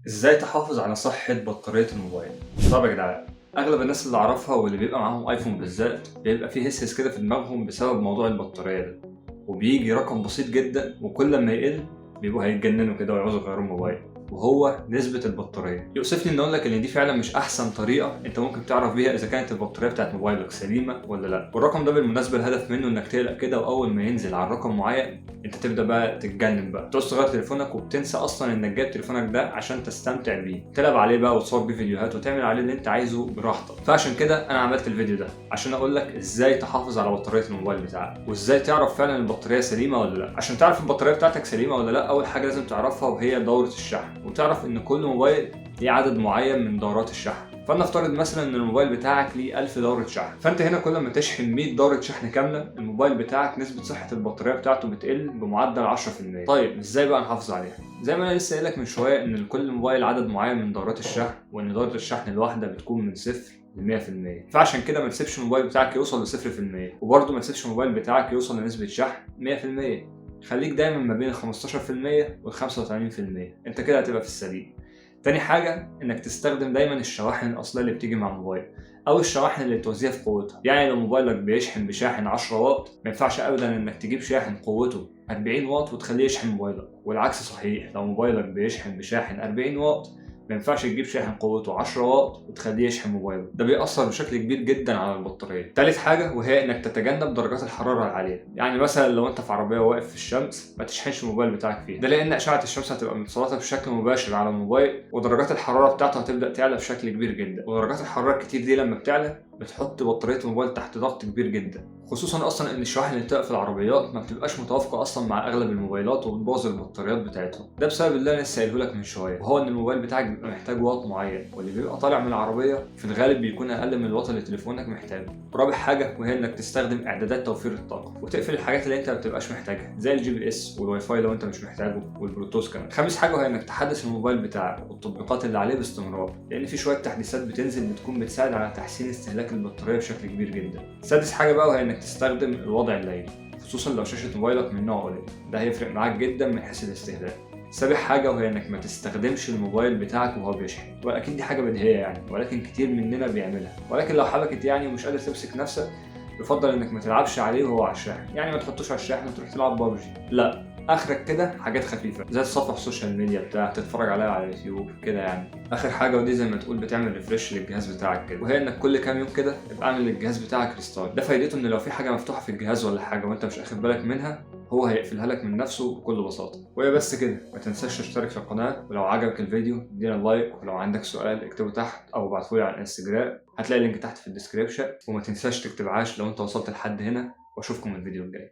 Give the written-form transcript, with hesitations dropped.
ازاي تحافظ على صحة بطارية الموبايل؟ طب يا جدعان، اغلب الناس اللي اعرفها واللي بيبقى معاهم ايفون بالذات بيبقى فيه هس هس كده في دماغهم بسبب موضوع البطارية ده، وبيجي رقم بسيط جدا وكل ما يقل بيبقوا هيتجننوا كده ويعوزوا يغيروا الموبايل، وهو نسبة البطارية. يؤسفني ان اقول لك ان دي فعلا مش احسن طريقة انت ممكن تعرف بيها اذا كانت البطارية بتاعت موبايلك سليمة ولا لا. والرقم ده بالمناسبة الهدف منه انك تقلق كده، واول ما ينزل على رقم معين انت تبدا بقى تتجنن بقى، تعوز تغير تليفونك وبتنسى اصلا انك جايب تليفونك ده عشان تستمتع بيه، تلعب عليه بقى وتصور بيه فيديوهات وتعمل عليه اللي انت عايزه براحتك. فعشان كده انا عملت الفيديو ده عشان اقول لك ازاي تحافظ على بطارية الموبايل بتاعك وازاي تعرف فعلا البطارية سليمة ولا لا. عشان تعرف البطارية بتاعتك سليمة ولا لا، اول حاجة لازم تعرفها وهي دوره الشحن، وتعرف ان كل موبايل ليه عدد معين من دورات الشحن. فلنفترض مثلا ان الموبايل بتاعك ليه 1000 دورة شحن، فانت هنا كل ما تشحن 100 دورة شحن كاملة الموبايل بتاعك نسبة صحة البطارية بتاعته بتقل بمعدل 10%. طيب ازاي بقى نحافظ عليها؟ زي ما انا لسه قايل لك من شوية ان لكل موبايل عدد معين من دورات الشحن، وان دورة الشحن الواحدة بتكون من 0 ل 100%. فعشان كده ما تسيبش الموبايل بتاعك يوصل ل 0%، وبرضه ما تسيبش الموبايل بتاعك يوصل لنسبة شحن 100%. خليك دايما ما بين 15% وال 85%، انت كده هتبقى في السليم. تاني حاجة انك تستخدم دايما الشواحن الأصلية اللي بتيجي مع الموبايل أو الشواحن اللي توزيها في قوتها. يعني لو موبايلك بيشحن بشاحن 10 واط ما ينفعش أبدا انك تجيب شاحن قوته 40 واط وتخليه يشحن موبايلك، والعكس صحيح، لو موبايلك بيشحن بشاحن 40 واط ما ينفعش تجيب شاحن قوته 10 واط وتخليه يشحن موبايلك، ده بيأثر بشكل كبير جدا على البطارية. تالت حاجة وهي انك تتجنب درجات الحرارة العالية، يعني مثلا لو انت في عربية واقف في الشمس ما تشحنش الموبايل بتاعك فيها، ده لان اشعة الشمس هتبقى متسلطة بشكل مباشر على الموبايل ودرجات الحرارة بتاعته هتبدأ تعلى بشكل كبير جدا، ودرجات الحرارة الكتير دي لما بتعلى بتحط بطارية الموبايل تحت ضغط كبير جدا، خصوصا اصلا ان الشواحن اللي بتبقى في العربيات ما بتبقاش متوافقة اصلا مع اغلب الموبايلات وبتبوظ البطاريات بتاعتهم. ده بسبب اللي انا لسه قايله لك من شوية، وهو ان الموبايل بتاعك بيبقى محتاج واط معين، واللي بيبقى طالع من العربية في الغالب بيكون اقل من الواط اللي تليفونك محتاجه. رابع حاجة وهي انك تستخدم اعدادات توفير الطاقة وتقفل الحاجات اللي انت ما بتبقاش محتاجها زي ال GPS والواي فاي لو انت مش محتاجه والبلوتوث كمان. خامس حاجة وهي انك تحدث الموبايل بتاعك والتطبيقات اللي عليه باستمرار، لان في شوية تحديثات بتنزل بتكون بتساعد على تحسين استهلاك البطارية بشكل كبير جدا. سادس حاجة بقى وهي انك تستخدم الوضع الليلي، خصوصا لو شاشة موبايلك من نوع OLED، ده هيفرق معاك جدا من حيث الاستهلاك. سابع حاجة وهي انك ما تستخدمش الموبايل بتاعك وهو بيشحن، واكيد دي حاجة بديهية يعني، ولكن كتير مننا بيعملها. ولكن لو حبكت يعني ومش قادر تمسك نفسك يفضل انك ما تلعبش عليه وهو على الشاحن، يعني ما تحطوش على الشاحن وتروح تلعب بابجي، لا اخرك كده حاجات خفيفة زي تصفح ال social media بتاع تتفرج عليها على اليوتيوب كده يعني. اخر حاجة ودي زي ما تقول بتعمل refresh للجهاز بتاعك كده، وهي انك كل كام يوم كده ابقى اعمل للجهاز بتاعك restart. ده فايدته ان لو في حاجة مفتوحة في الجهاز ولا حاجة وانت مش اخد بالك منها هو هيقفلها لك من نفسه بكل بساطة. وهي بس كده، ما تنساش تشترك في القناة، ولو عجبك الفيديو ادينا like، ولو عندك سؤال اكتبه تحت او ابعته لي على الانستجرام، هتلاقي ال link تحت في ال description. وما تنساش تكتب عاش لو انت وصلت لحد هنا، واشوفكم الفيديو الجاي.